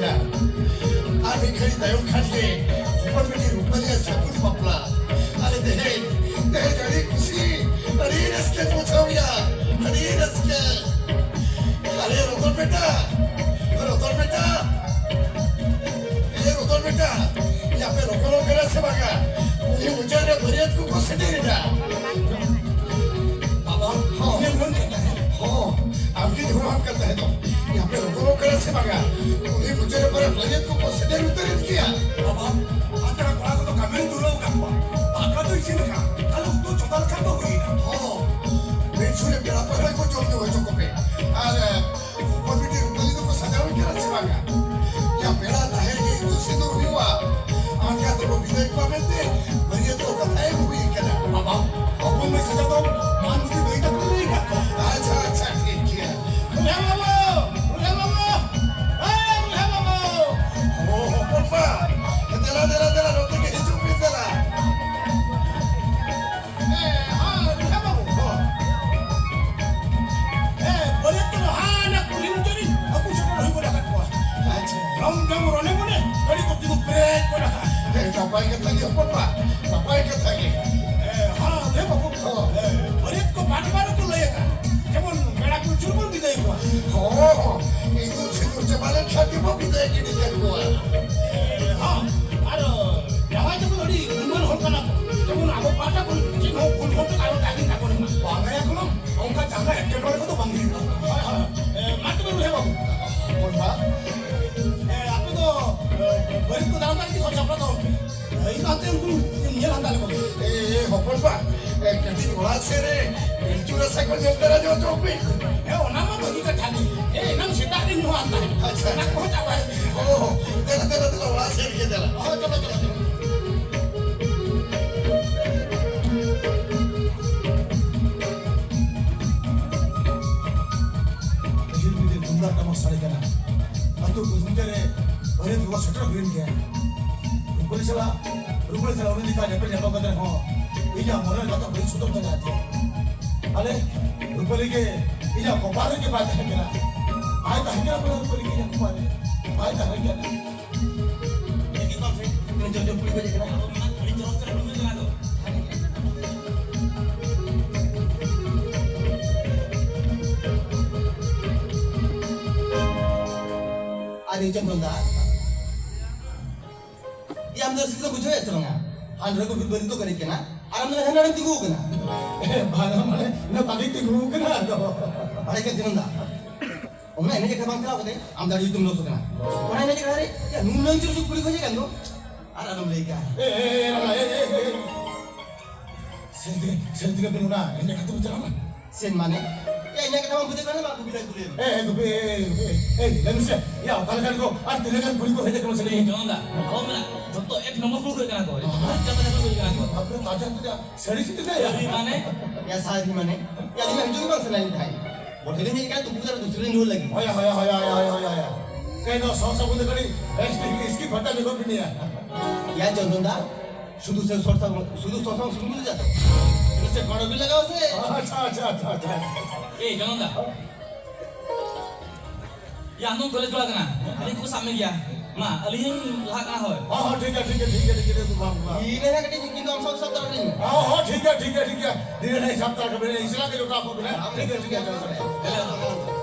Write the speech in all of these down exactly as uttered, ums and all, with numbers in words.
ᱟᱨ ᱢᱤᱫ ᱜᱷᱟᱹᱲᱤ ᱛᱟᱭᱚᱢ ᱠᱷᱟᱱ ᱜᱮ ᱦᱚᱯᱚᱱ ᱵᱤᱴᱤ ᱨᱩᱯᱟᱹᱞᱤᱭᱟᱜ ᱥᱟᱹᱜᱩᱱ ᱵᱟᱯᱞᱟ᱾ ᱟᱨᱮ ᱛᱮᱦᱮᱧ, ᱛᱮᱦᱮᱧ ᱟᱹᱰᱤ ᱠᱩᱥᱤ, ᱟᱹᱰᱤ ᱨᱟᱹᱥᱠᱟᱹᱧ ᱵᱩᱡᱷᱟᱹᱣ ᱮᱫᱟ, ᱟᱹᱰᱤ ᱨᱟᱹᱥᱠᱟᱹ᱾ ᱟᱨᱮ ᱨᱚᱛᱚᱱ ᱵᱮᱴᱟ, ᱨᱚᱛᱚᱱ ᱵᱮᱴᱟ, ᱮ ᱨᱚᱛᱚᱱ ᱵᱮᱴᱟ, ᱟᱯᱮ ᱞᱚᱜᱚᱱᱚᱜ ᱠᱟᱱᱟ ᱥᱮ ᱵᱟᱝᱟ? ᱩᱱᱤ ᱢᱩᱪᱟᱹᱫ ᱨᱮ ᱵᱟᱹᱨᱭᱟᱹᱛ ᱠᱚᱠᱚ ᱥᱮᱴᱮᱨ ᱮᱱᱟ᱾ ᱵᱟᱵᱟ, ᱦᱚᱸ᱾ ᱩᱱᱤ ᱢᱮᱱ ᱠᱟᱛᱷᱟ ᱦᱮᱸ᱾ ᱦᱚᱸ, ᱟᱢ ᱜᱮ ᱡᱮᱢᱚᱱ ᱟᱢ ᱠᱟᱛᱷᱟ ᱦᱮᱸ ᱛᱚ᱾ ᱟᱯᱮ ᱨᱚᱯᱚᱲᱚᱜ ᱠᱟᱱᱟ ᱥᱮ ᱵᱟᱝᱟ? ᱩᱱᱤ ᱢᱩᱪᱟᱹᱫ ᱨᱮ ᱯᱟᱨᱟ ᱵᱟᱹᱨᱭᱟᱹᱛ ᱠᱚᱠᱚ ᱥᱮᱴᱮᱨ ᱩᱛᱟᱹᱨᱮᱱ ᱜᱮᱭᱟ᱾ ᱵᱟᱵᱟ, ᱟᱯᱮ ᱠᱚᱲᱟ ᱠᱚᱫᱚ ᱠᱟᱹᱢᱤ ᱨᱮ ᱫᱷᱩᱨᱟᱹᱣ ᱟᱠᱟᱫ ᱠᱚᱣᱟ᱾ ᱫᱟᱠᱟ ᱫᱚ ᱤᱥᱤᱱ ᱟᱠᱟᱱ, ᱠᱷᱟᱹᱞᱤ ᱩᱛᱩ ᱪᱚᱸᱫᱟ ᱞᱮᱠᱷᱟᱱ ᱫᱚ ᱦᱩᱭ ᱮᱱᱟ᱾ ᱦᱚᱸ, ᱢᱤᱫ ᱥᱩᱨ ᱨᱮ ᱯᱮᱲᱟ ᱯᱟᱹᱲᱦᱟᱹ ᱠᱚ ᱡᱚᱢ ᱧᱩ ᱦᱚᱪᱚ ᱠᱚᱯᱮ᱾ ᱟᱨ, ᱮ, ᱠᱚᱢᱤᱴᱤ ᱨᱩᱯᱟᱹᱞᱤ ᱫᱚᱠᱚ ᱥᱟᱡᱟᱣ ᱠᱟᱱᱟ ᱥᱮ ᱵᱟᱝᱟ? ᱭᱟ, ᱯᱮᱲᱟ ᱛᱟᱦᱮᱸ ᱨᱮᱜᱮ ᱤᱛᱩᱫ ᱥᱤᱸᱫᱩᱨ ᱦᱩᱭᱩᱜᱼᱟ᱾ ᱟᱨ ᱠᱷᱟᱱ ᱫᱚᱠᱚ ᱵᱤᱫᱟᱹᱭ ᱠᱚᱣᱟ ᱢᱮᱱᱛᱮ ᱵᱟᱹᱨᱭᱟᱹᱛ ᱠᱚ ᱠᱟᱛᱷᱟ ᱮᱢ ᱦᱩᱭ ᱠᱟᱱᱟ᱾ ᱵᱟᱵᱟ, ᱦᱚᱯᱚᱱ ᱢᱟᱹᱭ ᱥᱟᱡᱟᱣ ᱫᱚ ᱢᱟᱱ ᱢᱩᱫᱤ ᱫᱟᱹᱭ ᱛᱟᱠᱚ ᱞᱟᱹᱭ ᱟᱠᱟᱫ ᱠᱚᱣᱟ᱾ ᱟᱪᱪᱷᱟ, ᱟᱪᱪᱷᱟ, ᱴᱷᱤᱠ ᱜᱮᱭᱟ᱾ ᱨᱩᱭᱦᱟ ᱵᱟᱹᱵᱩ! ᱨᱩᱭᱦᱟ ᱵᱟᱹᱵᱩ! ᱮ, ᱨᱩᱭᱦᱟ ᱵᱟᱹᱵᱩ! ᱚ, ᱦᱚᱯᱚᱱ ᱵᱟ, ᱫᱮᱞᱟ, ᱫᱮᱞᱟ, ᱫᱮᱞᱟ, ᱱᱚᱛᱮ ᱜᱮ ᱦᱤᱡᱩᱜ ᱵᱤᱱ, ᱫᱮᱞᱟ᱾ ᱦᱮᱸ, ᱦᱮᱸ, ᱨᱩᱭᱦᱟ ᱵᱟᱹᱵᱩ᱾ ᱦᱚᱸ᱾ ᱦᱮᱸ, ᱵᱟᱹᱨᱭᱟᱹᱛ ᱠᱚᱫᱚ ᱦᱟᱱᱟ ᱠᱩᱞᱦᱤ ᱢᱩᱪᱟᱹᱫ ᱨᱤᱧ ᱟᱹᱜᱩ ᱥᱮᱴᱮᱨ ᱦᱩᱭ ᱜᱚᱫ ᱟᱠᱟᱫ ᱠᱚᱣᱟ᱾ ᱟᱪᱪᱷᱟ᱾ ᱨᱚᱝ ᱡᱚᱝ ᱨᱚᱱᱮ ᱵᱚᱱᱮ ᱜᱟᱹᱰᱤ ᱠᱚ ᱛᱤᱸᱜᱩ ᱯᱮᱨᱮᱡ ᱜᱚᱫ ᱟᱠᱟᱫ᱾ ᱦᱮᱸ, ᱱᱟᱯᱟᱭ ᱠᱟᱛᱷᱟ ᱜᱮ ᱦᱚᱯᱚᱱ ᱵᱟ, ᱱᱟᱯᱟᱭ ᱠᱟᱛᱷᱟ ᱜᱮ᱾ ᱦᱮᱸ, ᱦᱮᱸ, ᱨᱩᱭᱦᱟ ᱵᱟᱹᱵᱩ᱾ ᱦᱚᱸ᱾ ᱦᱮᱸ, ᱵᱟᱹᱨᱭᱟᱹᱛ ᱠᱚ ᱵᱟᱨ ᱵᱟᱨ ᱠᱚ ᱞᱟᱹᱭ ᱟᱠᱟᱫ, ᱡᱮᱢᱚᱱ ᱯᱮᱲᱟ ᱯᱤᱞᱪᱩ ᱵᱚᱱ ᱵᱤᱫᱟᱹᱭ ᱠᱚᱣᱟ᱾ ᱦᱚᱸ, ᱤᱛᱩᱫ ᱥᱤᱸᱫᱩᱨ ᱪᱟᱵᱟ ᱞᱮᱱᱠᱷᱟᱱ ᱜᱮᱵᱚ ᱵᱤᱫᱟᱹᱭ ᱜᱤᱰᱤ ᱠᱟᱠᱚᱣᱟ᱾ ᱦᱮᱸ, ᱟᱨ ᱡᱟᱶᱟᱭ ᱛᱟᱠᱚ ᱫᱚ ᱟᱹᱰᱤ ᱜᱩᱱᱢᱟᱱ ᱦᱚᱲ ᱠᱟᱱᱟ ᱠᱚ᱾ ᱡᱮᱢᱚᱱ ᱟᱵᱚ ᱯᱟᱦᱴᱟ ᱠᱷᱚᱱ ᱪᱮᱫ ᱦᱚᱸ ᱵᱷᱩᱞ ᱦᱚᱸ ᱟᱞᱚ ᱛᱟᱦᱮᱱ ᱛᱟᱵᱚᱱ ᱢᱟ᱾ ᱵᱟᱝᱟ ᱭᱟ ᱜᱚᱱᱚᱝ, ᱚᱱᱠᱟ ᱡᱟᱦᱟᱱᱟᱜ ᱮᱴᱠᱮᱴᱚᱬᱮ ᱠᱚᱫᱚ ᱵᱟᱝ ᱦᱩᱭᱩᱜᱼᱟ᱾ ᱦᱳᱭ, ᱦᱳᱭ᱾ ᱮ, ᱢᱟ ᱛᱚᱵᱮ ᱨᱩᱭᱦᱟ ᱵᱟᱹᱵᱩ᱾ ᱦᱚᱯᱚᱱ ᱵᱟ᱾ ᱮ, ᱟᱯᱮ ᱫᱚ, ᱮ, ᱵᱟᱹᱨᱭᱟᱹᱛ ᱠᱚ ᱫᱟᱨᱟᱢ ᱠᱟᱜ ᱜᱮ ᱥᱟᱯᱲᱟᱣ ᱛᱟᱵᱚᱱ ᱯᱮ᱾ ᱤᱧ ᱫᱚ ᱦᱟᱱᱛᱮ ᱩᱱᱠᱩ ᱧᱮᱞ ᱦᱟᱛᱟᱲ ᱞᱮᱠᱚ ᱜᱮ᱾ ᱮ, ᱮ, ᱦᱚᱯᱚᱱ ᱵᱟ, ᱮ, ᱠᱟᱹᱴᱤᱡ ᱚᱲᱟᱜ ᱥᱮᱫ ᱨᱮ ᱯᱤᱞᱪᱩ ᱨᱟᱥᱟ ᱠᱚ ᱧᱮᱞ ᱛᱟᱨᱟ ᱧᱚᱜ ᱦᱚᱪᱚ ᱯᱮ᱾ ᱦᱮᱸ, ᱚᱱᱟ ᱢᱟ ᱵᱷᱟᱹᱜᱤ ᱠᱟᱛᱷᱟ ᱜᱮ᱾ ᱦᱮᱸ, ᱮᱱᱟᱝ ᱥᱮᱛᱟᱜ ᱨᱤᱧ ᱧᱩ ᱦᱟᱛᱟᱲ᱾ ᱟᱪᱪᱷᱟ, ᱚᱱᱟ ᱟᱪᱪᱷᱟ᱾ ᱠᱚᱦᱚᱸ ᱪᱟᱵᱟᱭᱮᱱ ᱛᱤᱧᱟ᱾ ᱚ, ᱫᱮᱞᱟ, ᱫᱮᱞᱟ, ᱫᱮᱞᱟ, ᱚᱲᱟᱜ ᱥᱮᱫ ᱨᱮᱜᱮ ᱫᱮᱞᱟ᱾ ᱦᱳᱭ, ᱪᱚᱞᱚ, ᱪᱚᱞᱚ, ᱪᱚᱞᱚ᱾ ᱡᱷᱤᱞ ᱢᱤᱫ ᱛᱩᱢᱫᱟᱜ ᱴᱟᱢᱟᱠ ᱥᱟᱰᱮ ᱠᱟᱱᱟ᱾ ᱟᱹᱛᱩ ᱠᱩᱫᱷᱩᱢ ᱨᱮ ᱵᱟᱹᱨᱭᱟᱹᱛ ᱠᱚᱠᱚ ᱥᱮᱴᱮᱨ ᱦᱩᱭᱮᱱ ᱜᱮᱭᱟ᱾ ᱨᱩᱯᱟᱹᱞᱤ ᱥᱟᱞᱟᱜ, ᱨᱩᱯᱟᱹᱞᱤ ᱥᱟᱞᱟᱜ ᱩᱱᱤ ᱞᱮᱠᱟ ᱧᱮᱯᱮᱞ ᱧᱟᱯᱟᱢ ᱠᱟᱛᱮ ᱦᱚᱸ ᱤᱧᱟᱹᱜ ᱢᱚᱱᱮ ᱨᱮ ᱠᱟᱛᱷᱟ ᱵᱟᱹᱧ ᱥᱚᱫᱚᱨ ᱫᱟᱲᱮᱭᱟᱫᱮᱭᱟ᱾ ᱟᱞᱮ ᱨᱩᱯᱟᱹᱞᱤ ᱜᱮ ᱤᱧᱟᱹᱜ ᱠᱚᱯᱟᱞ ᱨᱮᱜᱮ ᱵᱟᱭ ᱛᱟᱦᱮᱸ ᱠᱟᱱᱟ᱾ ᱵᱟᱭ ᱛᱟᱦᱮᱸ ᱠᱟᱱᱟ ᱵᱚᱞᱮ ᱨᱩᱯᱟᱹᱞᱤ ᱜᱮ ᱤᱧᱟᱹᱜ ᱠᱚᱯᱟᱞ ᱨᱮ᱾ ᱵᱟᱭ ᱛᱟᱦᱮᱸ ᱠᱟᱱᱟ᱾ ᱫᱮᱠᱷᱤ ᱠᱚᱢ ᱥᱮ, ᱛᱤᱱᱟᱹᱜ ᱡᱳᱨ ᱡᱳᱨ ᱠᱩᱲᱤ ᱠᱚ ᱦᱮᱡ ᱟᱠᱟᱱᱟ᱾ ᱟᱹᱰᱤ ᱪᱚᱨᱚᱠ ᱪᱚᱨᱚᱠ ᱠᱩᱲᱤ ᱠᱟᱱᱟ ᱠᱚ᱾ ᱟᱨᱮ ᱪᱚᱱᱫᱚᱱ ᱫᱟ, ᱭᱟ ᱟᱢ ᱫᱚ ᱨᱟᱹᱥᱠᱟᱹ ᱫᱚ ᱵᱩᱡᱷᱟᱹᱣᱮᱫ ᱥᱮ ᱵᱟᱝᱟ? ᱦᱟᱸᱰᱮ ᱠᱚ ᱵᱤᱞ ᱵᱟᱹᱞᱤ ᱠᱚ ᱮᱱᱮᱡ ᱠᱟᱱᱟ, ᱟᱨ ᱟᱢ ᱫᱚ ᱦᱟᱸᱰᱮ ᱛᱤᱸᱜᱩ ᱟᱠᱟᱱᱟ᱾ ᱵᱟᱝᱟ, ᱢᱟᱱᱮ, ᱤᱧ ᱫᱚ ᱵᱟᱝᱤᱧ ᱛᱤᱸᱜᱩ ᱟᱠᱟᱱᱟ ᱟᱫᱚ᱾ ᱵᱟᱲᱟᱭ ᱠᱟᱱ ᱛᱤᱱᱟᱹᱜ ᱫᱟ? ᱚᱱᱟ ᱮᱱᱮᱡ ᱟᱠᱷᱲᱟ ᱵᱟᱝ ᱪᱟᱞᱟᱣ ᱠᱟᱛᱮ ᱟᱢ ᱫᱚ ᱟᱹᱰᱤ ᱧᱩᱛᱩᱢ ᱞᱚᱥ ᱟᱠᱟᱱᱟ᱾ ᱚᱱᱟ ᱮᱱᱮᱡ ᱟᱠᱷᱲᱟ ᱨᱮ, ᱭᱟ, ᱱᱩᱱᱟᱹᱝ ᱪᱚᱨᱚᱠ ᱪᱚᱨᱚᱠ ᱠᱩᱲᱤ ᱠᱚ ᱦᱮᱡ ᱟᱠᱟᱱ ᱫᱚ᱾ ᱟᱨ ᱟᱞᱚᱢ ᱞᱟᱹᱭ ᱠᱟᱜᱼᱟ᱾ ᱮ, ᱮ, ᱮ, ᱮ, ᱮ, ᱮ, ᱮ᱾ ᱥᱟᱹᱨᱤ ᱛᱮᱜᱮ, ᱥᱟᱹᱨᱤ ᱛᱮᱜᱮ ᱵᱤᱱ ᱚᱱᱟ ᱮᱱᱮᱡ ᱟᱠᱷᱲᱟ ᱛᱮᱵᱚ ᱪᱟᱞᱟᱣ ᱮᱱᱟ? ᱥᱮᱱ ᱢᱟᱱᱮ? ᱭᱟ, ᱤᱧᱟᱹᱜ ᱠᱟᱛᱷᱟ ᱵᱟᱢ ᱵᱩᱡᱷᱟᱹᱣ ᱠᱟᱱᱟ, ᱵᱟᱝ ᱠᱚ ᱵᱤᱱᱟᱹ ᱠᱩᱞᱤ ᱮᱢ᱾ ᱮ, ᱮ, ᱜᱩᱯᱤ, ᱮ, ᱜᱩᱯᱤ, ᱮ, ᱞᱟᱹᱭ ᱢᱮᱥᱮ, ᱭᱟ, ᱚᱠᱟ ᱞᱮᱠᱟᱱ ᱠᱚ ᱟᱨ ᱛᱤᱱᱟᱹᱜ ᱜᱟᱱ ᱠᱩᱲᱤ ᱠᱚ ᱦᱮᱡ ᱟᱠᱟᱱᱟ ᱥᱮ ᱞᱟᱹᱭ ᱢᱮ? ᱡᱚᱱᱚᱱ ᱫᱟ, ᱟᱵᱚ ᱢᱮᱱᱟᱜ ᱡᱚᱛᱚ ᱮᱠ ᱱᱚᱢᱵᱚᱨ ᱠᱩᱲᱤ ᱠᱟᱱᱟ ᱠᱚ᱾ ᱦᱮᱸ? ᱡᱚᱛᱚ ᱮᱠ ᱱᱚᱢᱵᱚᱨ ᱠᱩᱲᱤ ᱠᱟᱱᱟ ᱠᱚ᱾ ᱵᱟᱯᱨᱮ, ᱛᱟᱡᱟ ᱛᱟᱡᱟ ᱥᱟᱹᱨᱤ ᱥᱤᱛᱤ ᱛᱮ, ᱭᱟ᱾ ᱥᱟᱹᱨᱤ ᱢᱟᱱᱮ? ᱭᱟ, ᱥᱟᱹᱨᱤ ᱢᱟᱱᱮ? ᱭᱟ, ᱤᱧ ᱢᱟ ᱦᱤᱡᱩᱜ ᱜᱮ ᱵᱟᱝ ᱥᱟᱱᱟᱭᱤᱧ ᱛᱟᱦᱮᱸᱫ᱾ ᱵᱚᱴᱷᱮ ᱞᱤᱧ ᱦᱮᱡ ᱟᱠᱟᱱᱟ, ᱛᱩᱯᱩ ᱠᱟᱛᱮ ᱫᱩᱥᱨᱟ ᱞᱤᱧ ᱨᱩᱣᱟᱹᱲ ᱞᱟᱹᱜᱤᱫ᱾ ᱦᱳᱭ, ᱦᱳᱭ, ᱦᱳᱭ᱾ ᱠᱟᱹᱡ ᱱᱚᱣᱟ ᱥᱚ ᱥᱟᱵᱚᱱ ᱛᱮ ᱠᱟᱹᱴᱤᱡ ᱵᱮᱥ ᱴᱷᱤᱠ ᱤᱥᱠᱤ ᱯᱷᱟᱴᱟ ᱧᱚᱜᱚᱜ ᱵᱤᱱ ᱭᱟ᱾ ᱭᱟ, ᱪᱚᱱᱫᱚᱱ ᱫᱟ, ᱥᱩᱫᱷᱩ ᱥᱮ ᱥᱚᱨᱥᱟ, ᱥᱩᱫᱷᱩ ᱥᱚᱨᱥᱟ ᱥᱩᱱᱩᱢ ᱫᱩᱞ ᱡᱟᱛᱚ? ᱪᱮᱫᱟᱜ ᱥᱮ ᱠᱚᱲᱟ ᱵᱤᱱ ᱞᱟᱜᱟᱣᱟ ᱥᱮ? ᱟᱪᱪᱷᱟ, ᱟᱪᱪᱷᱟ, ᱟᱪᱪᱷᱟ, ᱟᱪᱪᱷᱟ᱾ ᱮᱭ, ᱡᱚᱱᱚᱱ ᱫᱟ᱾ ᱭᱟ, ᱟᱢ ᱫᱚᱢ ᱠᱚᱞᱮᱡᱽ ᱠᱚᱲᱟ ᱠᱟᱱᱟ᱾ ᱟᱹᱞᱤᱧ ᱠᱚ ᱥᱟᱵ ᱢᱮ ᱜᱮᱭᱟ᱾ ᱢᱟ, ᱟᱹᱞᱤᱧ ᱞᱟᱦᱟᱜ ᱠᱟᱱᱟ, ᱦᱳᱭ᱾ ᱦᱚᱸ, ᱦᱚᱸ, ᱴᱷᱤᱠ ᱜᱮᱭᱟ, ᱴᱷᱤᱠ ᱜᱮᱭᱟ, ᱴᱷᱤᱠ ᱜᱮᱭᱟ, ᱴᱷᱤᱠ ᱜᱮᱭᱟ, ᱵᱟᱝ, ᱵᱟᱝ᱾ ᱤᱱᱟᱹ ᱦᱟᱸᱜ ᱠᱟᱹᱴᱤᱡ ᱠᱤᱱᱛᱩ ᱟᱢ ᱥᱟᱶ ᱥᱟᱵ ᱛᱟᱨᱟ ᱞᱤᱧ ᱢᱮ᱾ ᱦᱚᱸ, ᱦᱚᱸ, ᱴᱷᱤᱠ ᱜᱮᱭᱟ, ᱴᱷᱤᱠ ᱜᱮᱭᱟ, ᱴᱷᱤᱠ ᱜᱮᱭᱟ᱾ ᱤᱱᱟᱹ ᱦᱟᱸᱜ ᱥᱟᱵ ᱛᱟᱨᱟ ᱠᱟᱜ ᱵᱤᱱ, ᱤᱥᱞᱟ ᱜᱮ ᱡᱚᱴᱟᱣ ᱠᱚ ᱵᱤᱱ, ᱦᱮᱸ? ᱴᱷᱤᱠ ᱜᱮᱭᱟ, ᱴᱷᱤᱠ ᱜᱮᱭᱟ, ᱪᱚᱞᱚ, ᱪᱚᱞᱚ᱾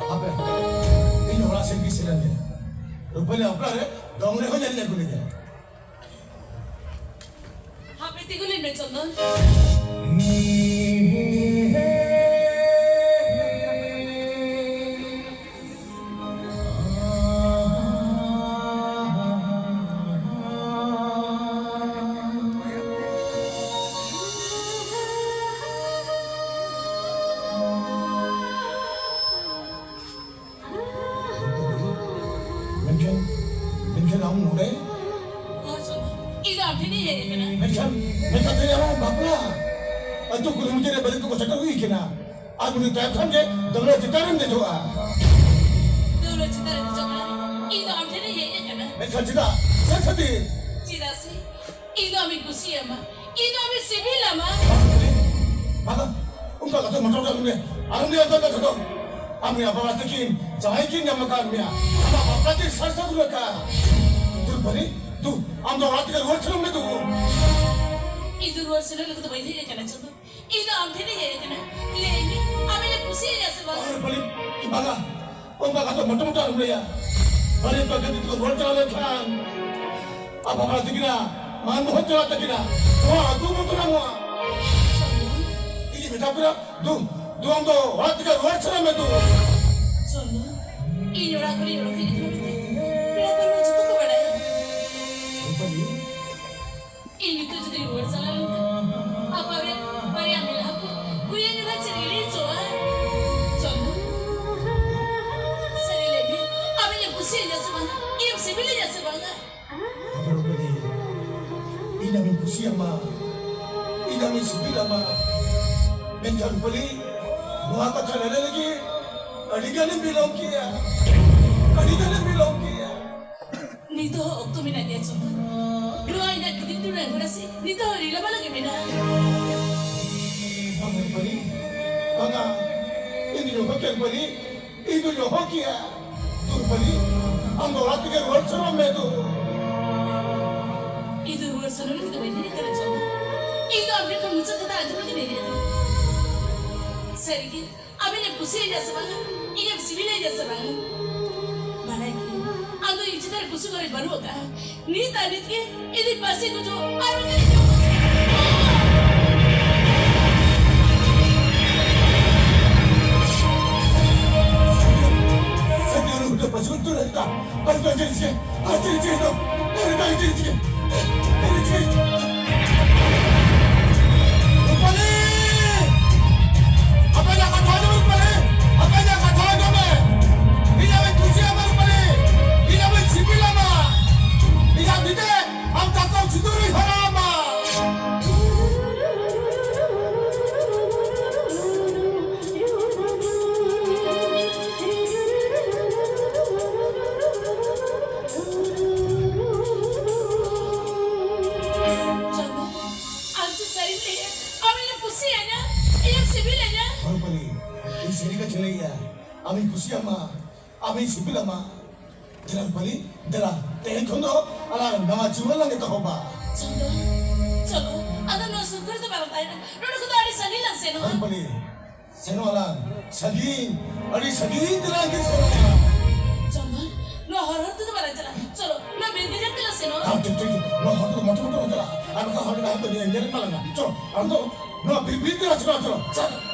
ᱦᱟᱯᱮ, ᱤᱧ ᱚᱲᱟᱜ ᱥᱮᱫ ᱜᱮ ᱥᱮᱱ ᱞᱮᱱ ᱜᱮ᱾ ᱨᱩᱯᱟᱹᱞᱤ ᱵᱟᱯᱞᱟ ᱨᱮ ᱫᱚᱝ ᱨᱮᱦᱚᱸ ᱧᱮᱞ ᱟᱹᱜᱩ ᱞᱮᱫᱟ᱾ ᱦᱟᱯᱮ ᱛᱤᱸᱜᱩ ᱞᱮᱱ ᱢᱮ, ᱪᱚᱱᱫᱚᱱ᱾ ᱢᱮᱱᱠᱷᱟᱱ, ᱢᱮᱱᱠᱷᱟᱱ ᱟᱢ ᱱᱚᱰᱮ? ᱦᱳᱭ ᱥᱚᱱᱟ, ᱤᱧ ᱫᱚ ᱟᱢ ᱴᱷᱮᱱ ᱤᱧ ᱦᱮᱡ ᱟᱠᱟᱱᱟ᱾ ᱢᱮᱱᱠᱷᱟᱱ, ᱢᱮᱱᱠᱷᱟᱱ ᱛᱮᱦᱮᱧ ᱟᱢᱟᱜ ᱵᱟᱯᱞᱟ᱾ ᱟᱹᱛᱩ ᱠᱩᱞᱦᱤ ᱢᱩᱪᱟᱹᱫ ᱨᱮ ᱵᱟᱹᱨᱭᱟᱹᱛ ᱠᱚᱠᱚ ᱥᱮᱴᱮᱨ ᱦᱩᱭ ᱟᱠᱟᱱᱟ᱾ ᱟᱨ ᱩᱱᱤ ᱛᱟᱭᱚᱢ ᱠᱷᱟᱱ ᱜᱮ ᱫᱟᱹᱣᱲᱟᱹ ᱪᱮᱛᱟᱱ ᱨᱮᱢ ᱫᱮᱡᱚᱜᱼᱟ᱾ ᱫᱟᱹᱣᱲᱟᱹ ᱪᱮᱛᱟᱱ ᱨᱮ ᱫᱮᱡᱚᱜ ᱠᱟᱱᱟ? ᱤᱧ ᱫᱚ ᱟᱢ ᱴᱷᱮᱱ ᱤᱧ ᱦᱮᱡ ᱟᱠᱟᱱᱟ᱾ ᱢᱮᱱᱠᱷᱟᱱ ᱪᱮᱫᱟᱜ? ᱪᱮᱫ ᱠᱷᱟᱹᱛᱤᱨ? ᱪᱮᱫᱟᱜ ᱥᱮ ᱤᱧ ᱫᱚ ᱟᱢᱤᱧ ᱠᱩᱥᱤᱭᱟᱢᱟ, ᱤᱧ ᱫᱚ ᱟᱢᱤᱧ ᱥᱤᱵᱤᱞᱟᱢᱟ᱾ ᱵᱟᱝᱟ, ᱚᱱᱠᱟ ᱠᱟᱛᱮ ᱢᱚᱴᱚᱨ ᱠᱟᱜ ᱢᱮ᱾ ᱟᱞᱚᱢ ᱞᱟᱹᱭᱟ ᱚᱱᱠᱟ ᱠᱟᱛᱷᱟ ᱫᱚ᱾ ᱟᱢ ᱨᱮᱱ ᱟᱯᱟ ᱵᱟᱵᱟ ᱛᱟᱹᱠᱤᱱ ᱡᱟᱶᱟᱭ ᱠᱤᱱ ᱧᱟᱢ ᱟᱠᱟᱫ ᱢᱮᱭᱟ᱾ ᱟᱢᱟᱜ ᱵᱟᱯᱞᱟ ᱛᱮ ᱥᱟᱨ ᱥᱟᱹᱜᱩᱱ ᱟᱠᱟᱫᱼᱟ᱾ ᱫᱩᱨᱵᱟᱹᱞᱤ, ᱫᱩ, ᱟᱢ ᱫᱚ ᱚᱲᱟᱜ ᱛᱮᱜᱮ ᱨᱩᱣᱟᱹᱲ ᱥᱮᱱᱚᱜ ᱢᱮ ᱫᱩ᱾ ᱤᱧ ᱫᱚ ᱨᱩᱣᱟᱹᱲ ᱥᱮᱱᱚᱜ ᱞᱟᱹᱜᱤᱫ ᱫᱚ ᱵᱟᱹᱧ ᱦᱮᱡ ᱟᱠᱟᱱᱟ ᱪᱟᱸᱫᱚ᱾ ᱤᱧ ᱫᱚ ᱟᱢ ᱴᱷᱮᱱᱤᱧ ᱦᱮᱡ ᱟᱠᱟᱱᱟ᱾ ᱞᱟᱹᱭ ᱢᱮ, ᱟᱢ ᱤᱧᱮᱢ ᱠᱩᱥᱤᱭᱟᱹᱧᱟ ᱥᱮ ᱵᱟᱝ? ᱟᱨ ᱵᱟᱹᱞᱤ, ᱵᱟᱝᱟ᱾ ᱚᱱᱠᱟ ᱠᱟᱛᱷᱟ ᱢᱚᱴᱟ ᱢᱚᱴᱟ ᱟᱞᱚᱢ ᱞᱟᱹᱭᱟ᱾ ᱟᱨᱮ ᱛᱚ ᱡᱩᱫᱤ ᱠᱚ ᱨᱚᱲ ᱪᱟᱞᱟᱣ ᱞᱮᱱᱠᱷᱟᱱ ᱟᱨ ᱵᱟᱵᱟ ᱛᱟᱹᱠᱤᱱᱟ ᱢᱟᱱ ᱢᱚᱦᱚᱱ ᱪᱟᱞᱟᱜ ᱛᱟᱹᱠᱤᱱᱟ᱾ ᱱᱚᱣᱟ ᱟᱹᱛᱩ ᱵᱚᱫᱱᱟᱢᱚᱜᱼᱟ᱾ ᱤᱧ ᱢᱮᱛᱟ ᱯᱮᱭᱟ, ᱫᱩ, ᱫᱩ ᱟᱢ ᱫᱚ ᱚᱲᱟᱜ ᱛᱮᱜᱮ ᱨᱩᱣᱟᱹᱲ ᱪᱟᱞᱟᱜ ᱢᱮ ᱫᱩ᱾ ᱪᱚᱞᱚ, ᱤᱧ ᱚᱲᱟᱜ ᱠᱷᱚᱱᱤᱧ ᱚᱰᱚᱠ ᱦᱮᱡ ᱟᱠᱟᱱᱟ ᱢᱮᱱᱛᱮ ᱯᱮᱲᱟ ᱯᱟᱹᱨᱣᱟᱹ ᱡᱚᱛᱚ ᱠᱚ ᱵᱟᱲᱟᱭᱟ᱾ ᱨᱩᱯᱟᱞᱤ, ᱤᱧ ᱱᱤᱛᱚᱜ ᱡᱩᱫᱤ ᱨᱩᱣᱟᱹᱲ ᱪᱟᱞᱟᱣ ᱞᱮᱱᱠᱷᱟᱱ, ᱟᱯᱟ ᱨᱮ ᱵᱟᱨᱭᱟ ᱢᱮᱞᱦᱟ ᱠᱚ ᱠᱩᱲᱤᱭᱟᱹ ᱧᱩ ᱪᱮᱫ ᱞᱮ ᱪᱚᱣᱟ? ᱪᱚᱞᱚ᱾ ᱥᱟᱹᱨᱤ ᱞᱟᱹᱭ ᱢᱮ, ᱟᱢ ᱤᱧᱮᱢ ᱠᱩᱥᱤᱭᱟᱹᱧᱟ ᱥᱮ ᱵᱟᱝᱟ? ᱤᱧᱮᱢ ᱥᱤᱵᱤᱞᱤᱧᱟ ᱥᱮ ᱵᱟᱝᱟ? ᱨᱩᱯᱟᱞᱤ, ᱤᱧ ᱟᱢᱤᱧ ᱠᱩᱥᱤᱭᱟᱢᱟ, ᱤᱧ ᱟᱢᱤᱧ ᱥᱤᱵᱤᱞᱟᱢᱟ᱾ ᱢᱮᱱᱠᱷᱟᱱ ᱨᱩᱯᱟᱞᱤ, ᱱᱚᱣᱟ ᱠᱟᱛᱷᱟ ᱞᱟᱹᱞᱟᱹᱭ ᱞᱟᱹᱜᱤᱫ ᱟᱹᱰᱤ ᱜᱟᱱᱮᱢ ᱵᱤᱞᱚᱢ ᱠᱮᱜᱼᱟ, ᱟᱹᱰᱤ ᱜᱟᱱᱮᱢ ᱵᱤᱞᱚᱢ ᱠᱮᱜᱼᱟ᱾ ᱱᱤᱛᱚᱜ ᱦᱚᱸ ᱚᱠᱛᱚ ᱢᱮᱱᱟᱜ ᱜᱮᱭᱟ ᱪᱚᱸᱫᱟ᱾ ᱱᱚᱣᱟ ᱤᱧᱟᱹᱜ ᱠᱤᱨᱤᱧ ᱫᱩᱨᱟᱹᱝ ᱠᱟᱱᱟ ᱥᱮ, ᱱᱤᱛᱚᱜ ᱦᱚᱸ ᱨᱤᱞᱟᱹᱢᱟᱞᱟ ᱜᱮ ᱢᱮᱱᱟᱜᱼᱟ᱾ ᱵᱟᱝᱟ ᱨᱩᱯᱟᱞᱤ, ᱵᱟᱝᱟ, ᱤᱧ ᱫᱚ ᱵᱟᱹᱧ ᱨᱩᱯᱟᱞᱤ, ᱤᱧ ᱫᱚ ᱫᱚᱦᱚ ᱠᱮᱭᱟ᱾ ᱫᱩᱨᱵᱟᱹᱞᱤ, ᱟᱢ ᱫᱚ ᱚᱲᱟᱜ ᱛᱮᱜᱮ ᱨᱩᱣᱟᱹᱲ ᱥᱮᱱᱚᱜ ᱢᱮ ᱫᱩ᱾ ᱤᱧ ᱫᱚ ᱨᱩᱣᱟᱹᱲ ᱥᱮᱱᱚᱜ ᱞᱟᱹᱜᱤᱫ ᱫᱚ ᱵᱟᱹᱧ ᱦᱮᱡ ᱟᱠᱟᱱᱟ ᱪᱚᱸᱫᱟ᱾ ᱤᱧ ᱫᱚ ᱟᱢ ᱴᱷᱮᱱ ᱠᱷᱚᱱ ᱢᱩᱪᱟᱹᱫ ᱠᱟᱛᱷᱟ ᱟᱸᱡᱚᱢ ᱞᱟᱹᱜᱤᱫ ᱤᱧ ᱦᱮᱡ ᱟᱠᱟᱱᱟ᱾ ᱥᱟᱹᱨᱤᱜᱮ, ᱟᱢ ᱤᱧᱮᱢ ᱠᱩᱥᱤᱭᱟᱹᱧᱟ ᱥᱮ ᱵᱟᱝᱟ? ᱤᱧᱮᱢ ᱥᱤᱵᱤᱞᱤᱧᱟ ᱥᱮ ᱵᱟᱝᱟ? ᱵᱟᱲᱟᱭ ᱜᱮᱭᱟᱹᱧ, ᱟᱢ ᱫᱚ ᱤᱧ ᱪᱮᱛᱟᱱ ᱨᱮ ᱠᱩᱥᱤ ᱜᱚᱨᱚᱡᱽ ᱵᱟᱹᱱᱩᱜ ᱟᱠᱟᱫᱼᱟ᱾ ᱱᱤᱛ ᱟᱨ ᱱᱤᱛ ᱜᱮ ᱤᱧ ᱫᱚᱧ ᱯᱟᱹᱥᱤ ᱜᱩᱡᱩᱜ ᱟᱨ ᱩᱱᱤ ᱫᱚ ᱥᱟᱹᱨᱤ ᱩᱱᱤ ᱫᱚ ᱯᱟᱹᱥᱤ ᱜᱩᱡᱩᱜ ᱞᱟᱹᱜᱤᱫ ᱫᱚ ᱟᱨ ᱫᱚ ᱪᱮᱫ ᱪᱮᱫ ᱟᱨ ᱪᱮᱫ ᱪᱮᱫ ᱫᱚ ᱟᱨ ᱫᱚ ᱪᱮᱫ ᱪᱮᱫ ᱟᱨ ᱪᱮᱫ ᱨᱩᱯᱟᱞᱤ! ᱟᱯᱮ ᱡᱟ ᱠᱟᱛᱷᱟ ᱟᱸᱡᱚᱢ ᱨᱩᱯᱟᱞᱤ! ᱟᱯᱮ ᱡᱟ ᱠᱟᱛᱷᱟ ᱟᱸᱡᱚᱢ ᱢᱮ! ᱤᱧ ᱟᱢᱤᱧ ᱠᱩᱥᱤᱭᱟᱢᱟ ᱨᱩᱯᱟᱞᱤ! ᱤᱧ ᱟᱢᱤᱧ ᱥᱤᱵᱤᱞᱟᱢᱟ! ᱤᱧ ᱟᱢ ᱫᱤᱫᱮ ᱟᱢ ᱛᱟᱠᱚ ᱥᱤᱸᱫᱩᱨᱤ ᱦᱚᱨᱟᱢᱟ᱾ ᱟᱢᱤᱧ ᱠᱩᱥᱤᱭᱟᱢᱟ, ᱟᱢᱤᱧ ᱥᱤᱵᱤᱞᱟᱢᱟ᱾ ᱫᱮᱞᱟ ᱨᱩᱯᱟᱞᱤ, ᱫᱮᱞᱟ, ᱛᱮᱦᱮᱧ ᱠᱷᱚᱱ ᱫᱚ ᱟᱞᱟᱝ ᱱᱟᱣᱟ ᱡᱤᱭᱚᱱ ᱞᱟᱝ ᱮᱛᱚᱦᱚᱵᱟ᱾ ᱪᱚᱱᱫᱚᱱ, ᱪᱚᱞᱚ, ᱟᱫᱚ ᱱᱚᱣᱟ ᱥᱩᱨ ᱠᱚᱨᱮ ᱫᱚ ᱵᱟᱞᱟᱝ ᱛᱟᱦᱮᱱᱟ, ᱱᱚᱰᱮ ᱠᱷᱚᱱ ᱫᱚ ᱟᱹᱰᱤ ᱥᱟᱺᱜᱤᱧ ᱞᱟᱝ ᱥᱮᱱᱚᱜᱼᱟ᱾ ᱨᱩᱯᱟᱞᱤ, ᱥᱮᱱᱚᱜ ᱟᱞᱟᱝ ᱥᱟᱺᱜᱤᱧ, ᱟᱹᱰᱤ ᱥᱟᱺᱜᱤᱧ ᱛᱮᱞᱟᱝ ᱜᱮ ᱥᱮᱱᱚᱜᱼᱟ᱾ ᱪᱚᱱᱫᱚᱱ, ᱱᱚᱣᱟ ᱦᱚᱨ ᱦᱚᱨ ᱛᱮᱫᱚ ᱵᱟᱞᱟᱝ ᱪᱟᱞᱟᱜᱼᱟ, ᱪᱚᱞᱚ, ᱱᱚᱣᱟ ᱵᱤᱨ ᱜᱟᱡᱟᱲ ᱛᱮᱞᱟᱝ ᱥᱮᱱᱚᱜᱼᱟ᱾ ᱦᱮᱸ, ᱴᱷᱤᱠ, ᱴᱷᱤᱠ, ᱴᱷᱤᱠ᱾ ᱱᱚᱣᱟ ᱦᱚᱨ ᱛᱮᱫᱚ ᱢᱚᱴᱚ ᱢᱚᱴᱚ ᱵᱟᱝ ᱪᱟᱞᱟᱜᱼᱟ, ᱟᱨ ᱵᱟᱠᱷᱟᱱ ᱦᱚᱨ ᱨᱮ ᱛᱟᱦᱮᱸ ᱫᱚ ᱧᱮᱞ ᱧᱮᱞ ᱢᱟ ᱞᱟᱜᱟᱜᱼᱟ᱾ ᱪᱚᱞᱚ, ᱟᱢ ᱫᱚ ᱱᱚᱣᱟ ᱵᱤᱨ ᱵᱤᱨ ᱛᱮᱞᱟᱝ ᱥᱮᱱᱚᱜᱼᱟ, ᱪᱚᱞᱚ, ᱪᱚᱞᱚ᱾